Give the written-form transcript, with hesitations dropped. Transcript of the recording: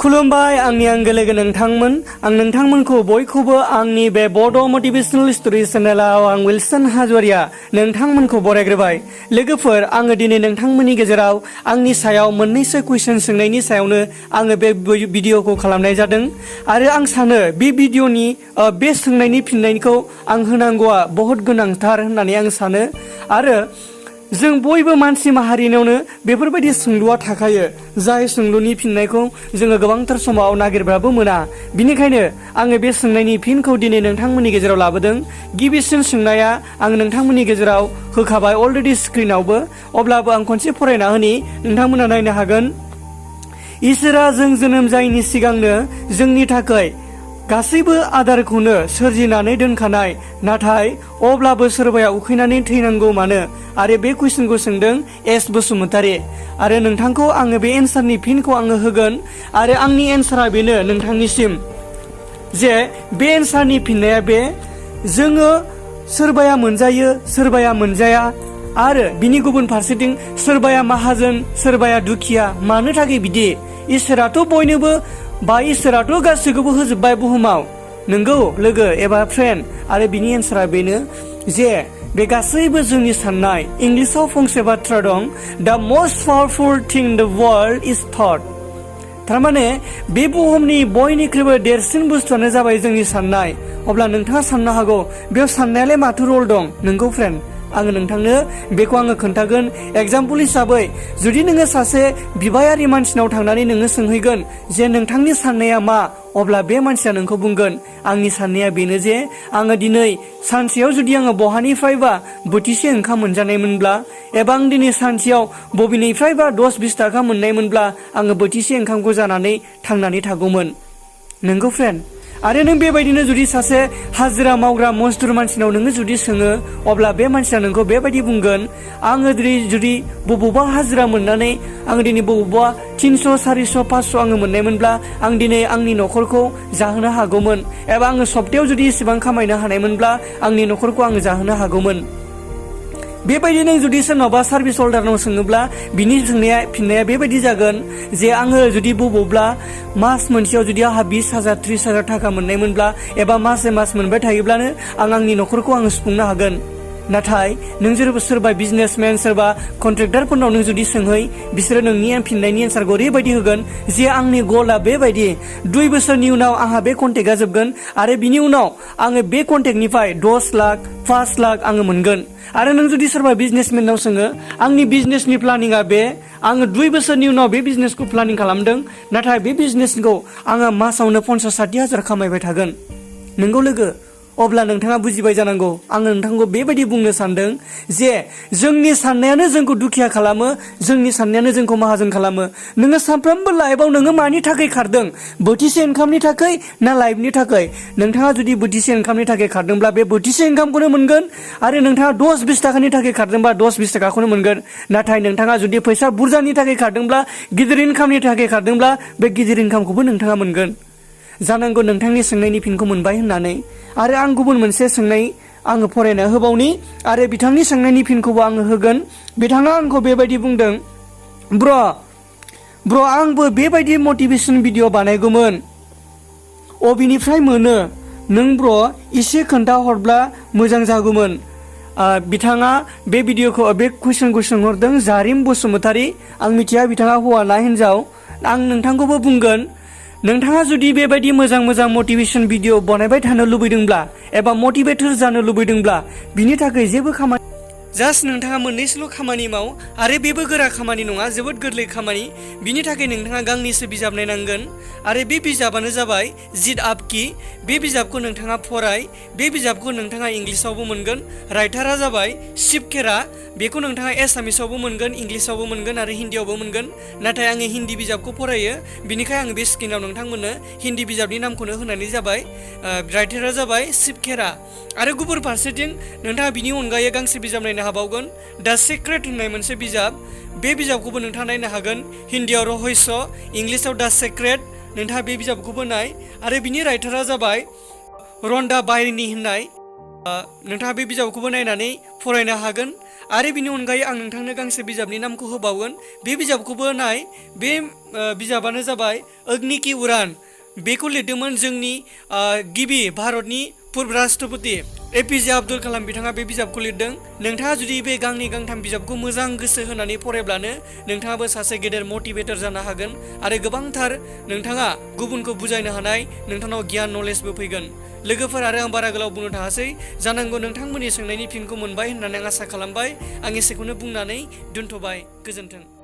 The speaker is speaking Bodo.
खुलुमबाय आंनि आंगो लोगो नोंथांमोन आं नोंथांमोनखौ बयखौबो आंनि बे बड' मटिभेशनेल स्ट'री चेनेलाव आं विल्सन हाजवारिया नोंथांमोनखौ बरायग्रोबाय। लोगोफोर, आङो दिनै नोंथांमोननि गेजेराव आंनि सायाव मोननैसो कुइसन सोंनायनि सायावनो आङो बे भिडिअखौ खालामनाय जादों आरो आं सानो बे भिडिअनि बे सोंनायनि फिननायखौ आं होनांगौआ बहुत गोनांथार होननानै आं सानो आरो जों बयबो मानसि माहारिनावनो बेफोरबायदि सोंलुआ थाखायो जाय सोंलुनि फिननायखौ जोङो गोबांथार समाव नागिरब्लाबो मोना। बिनिखायनो आङो बे सोंनायनि फिनखौ दिनै नोंथांमोननि गेजेराव लाबोदों। गिबिसिन सोंनाया आं नोंथांमोननि गेजेराव होखाबाय अलरेडि स्क्रिनावबो, अब्लाबो आं खनसे फरायना होनि, नोंथांमोना नायनो हागोन। इसोरा जों जोनोम जायैनि सिगांनो जोंनि थाखाय गासैबो आदारखौनो सोरजिनानै दोनखानाय, नाथाय अब्लाबो सोरबाया उखैनानै थैनांगौ मानो? आरो बे कुइसनखौ सोंदों एस बसुमतारी आरो नोंथांखौ आङो बे एन्सारनि फिनखौ आङो होगोन आरो आंनि एन्सारा बेनो नोंथांनिसिम जे बे एन्सारनि फिननाया बे जोङो सोरबाया मोनजायो सोरबाया मोनजाया आरो बिनि गुबुन फारसेथिं सोरबाया माहाजोन सोरबाया दुखिया। मानो थाखाय बिदि? इसोराथ' बयनोबो बा इसोराथ' गासैखौबो होजोब्बाय बुहुमाव, नंगौ लोगो एबा फ्रेन्ड। आरो बिनि एन्सारा बेनो जे बे गासैबो जोंनि साननाय। इंलिसाव फंसे बाथ्रा दं, द मस्ट पावारफुल थिं in the world is thought. थारमाने बे बुहुमनि बयनिख्रुइबो देरसिन बुस्थुआनो जाबाय जोंनि साननाय। अब्ला नोंथाङा साननो हागौ बेयाव साननायालाय माथो रल दं? नंगौ फ्रेन्ड, आङो नोंथांनो बेखौ आङो खोन्थागोन। एग्जाम्पल हिसाबै जुदि नोङो सासे बिबायारि मानसिनाव थांनानै नोङो सोंहैगोन जे नोंथांनि साननाया मा, अब्ला बे मानसिया नोंखौ बुंगोन आंनि साननाया बेनो जे आङो दिनै सानसेयाव जुदि आङो बहानिफ्रायबा बोथिसे ओंखाम मोनजानायमोनब्ला एबा आं दिनै सानसेयाव बबेनिफ्रायबा 10-20 थाखा मोननायमोनब्ला आङो बोथिसे ओंखामखौ जानानै थांनानै थागौमोन। नंगौ फ्रेन्ड। आरो नों बेबायदिनो जुदि सासे हाजिरा मावग्रा मजदुर मानसिनाव नोङो जुदि सोङो, अब्ला बे मानसिया नोंखौ बेबायदि बुंगोन आङो जुदि बबावबा हाजिरा मोननानै आङो दिनै बबावबा 300, 400, 500 आङो मोननायमोनब्ला आं दिनै आंनि न'खरखौ जाहोनो हागौमोन, एबा आङो सप्तायाव जुदि इसेबां खामायनो हानायमोनब्ला आंनि न'खरखौ आङो जाहोनो हागौमोन। बेबायदिनो जुदि सोरनावबा सार्भिस हल्डारनाव सोङोब्ला बिनि फिननाया बेबायदि जागोन जे आङो जुदि बबावब्ला मास मोनसेयाव जुदि आंहा 20,000, 30,000 थाखा मोननायमोनब्ला एबा मासे मास मोनबाय थायोब्लानो आं आंनि न'खरखौ आङो सुफुंनो हागोन। नाथाय नों सोरबा बिजनेसमेन सोरबा कन्ट्रेक्टारफोरनाव नों जुदि सोंहै, बिसोरो नोंनि फिननायनि एन्सारखौ ओरैबायदि होगोन जे आंनि गलआ बेबायदि 2 बोसोरनि उनाव आंहा बे कन्ट्रेक्टआ जोबगोन आरो बिनि उनाव आङो बे कन्ट्रेक्टनिफ्राय 10 लाख 5 लाख आङो मोनगोन। आरो नों जुदि सोरबा बिजनेसमेननाव सोङो आंनि बिजनेसनि प्लानिंआ बे, आङो 2 बोसोरनि उनाव बे बिजनेसखौ प्लानिं खालामदों, नाथाय बे बिजनेसखौ आङो मासावनो 50-60 हाजार खामायबाय थागोन। नोंगौ लोगो, अब्ला नोंथाङा बुजिबाय जानांगौ आङो नोंथांखौ बेबायदि बुंनो सानदों जे जोंनि साननायानो जोंखौ दुखिया खालामो, जोंनि साननायानो जोंखौ माहाजोन खालामो। नोङो सानफ्रोमबो लाइफआव नोङो मानि थाखाय खारदों? बोथिसे ओंखामनि थाखाय ना लाइफनि थाखाय? नोंथाङा जुदि बोथिसे ओंखामनि थाखाय खारदोंब्ला बे बोथिसे ओंखामखौनो मोनगोन आरो नोंथाङा 10-20 थाखानि थाखाय खारदोंबा 10-20 थाखाखौनो मोनगोन। नाथाय नोंथाङा जुदि फैसा बुरजानि थाखाय खारदोंब्ला, गिदिर इनकामनि थाखाय खारदोंब्ला बे गिदिर इनकामखौबो नोंथाङा मोनगोन। जानांगौ नोंथांनि सोंनायनि फिनखौ मोनबाय होननानै। आरो आं गुबुन मोनसे सोंनाय आङो फरायना होबावनि आरो बिथांनि सोंनायनि फिनखौबो आङो होगोन। बिथाङा आंखौ बेबायदि बुंदों, ब्र आंबो बेबायदि मटिभेसन भिडिअ बानायगौमोन, अबेनिफ्राय मोनो? नों ब्र एसे खोन्थाहरब्ला मोजां जागौमोन। बिथाङा बे कुइसनखौ सोंहरदों जारिम बसुमतारी। आं मिथिया बिथाङा हौवा ना हिन्जाव। आं नोंथांखौबो बुंगोन, नोंथाङा जुदि बेबायदि मोजां मटिभेसन भिडिअ बानायबाय थानो लुबैदोंब्ला एबा मटिभेटर जानो लुबैदोंब्ला बिनि थाखाय जेबो खामानि, जास्ट नोंथाङा मोननैसोल' खामानि माव आरो बेबो गोरा खामानि नङा, जोबोद गोरलै खामानि। बिनि थाखाय नोंथाङा गांनैसो बिजाब नायनांगोन आरो बे बिजाबानो जाबाय जिद आपकि। बे बिजाबखौ नोंथाङा फराय। बे बिजाबखौ नोंथाङा इंलिसावबो मोनगोन। राइटारा जाबाय शिबखेरा। बेखौ नोंथाङा एसामिसावबो मोनगोन, इंलिसावबो मोनगोन आरो हिन्दीयावबो मोनगोन। नाथाय आङो हिन्दी बिजाबखौ फरायो, बिनिखाय आङो बे स्क्रिनाव नोंथांमोननो हिन्दी बिजाबनि नामखौनो होनानै जाबाय। राइटारा जाबाय शिबखेरा। आरो गुबुन फारसेथिं नोंथाङा बिनि अनगायै गांसे बिजाब नायनो हाबावगोन, द सिक्रेट होननाय मोनसे बिजाब। बे बिजाबखौबो नोंथाङा नायनो हागोन। हिन्दीयाव रहस्य, इंलिसाव द सिक्रेट। नोंथाङा बे बिजाबखौबो नाय। आरो बिनि राइटारा जाबाय रन्डा बायरिनी होननाय। नोंथाङा बे बिजाबखौबो नायनानै फरायनो हागोन। आरो बिनि अनगायै आं नोंथांनो गांसे बिजाबनि नामखौ होबावगोन। बे बिजाबखौबो नाय। बे बिजाबानो जाबाय अग्नि की उड़ान। बेखौ लिरदोंमोन जोंनि गिबि भारतनि पूर्व राष्ट्रपति एपिजे आब्दुल कालाम बिथाङा बे बिजाबखौ लिरदों। नोंथाङा जुदि बे गांनै गांथाम बिजाबखौ मोजां गोसो होनानै फरायब्लानो नोंथाङाबो सासे गेदेर मटिभेटर जानो हागोन आरो गोबांथार नोंथाङा गुबुनखौ बुजायनो हानाय नोंथांनाव गियान नलेजबो फैगोन। लोगोफोर, आरो आं बारा गोलाव बुंनो थाङासै, जानांगौ नोंथांमोननि सोंनायनि फिनखौ मोनबाय होननानै आं आसा खालामबाय। आं एसेखौनो बुंनानै दोनथ'बाय। गोजोन्थों।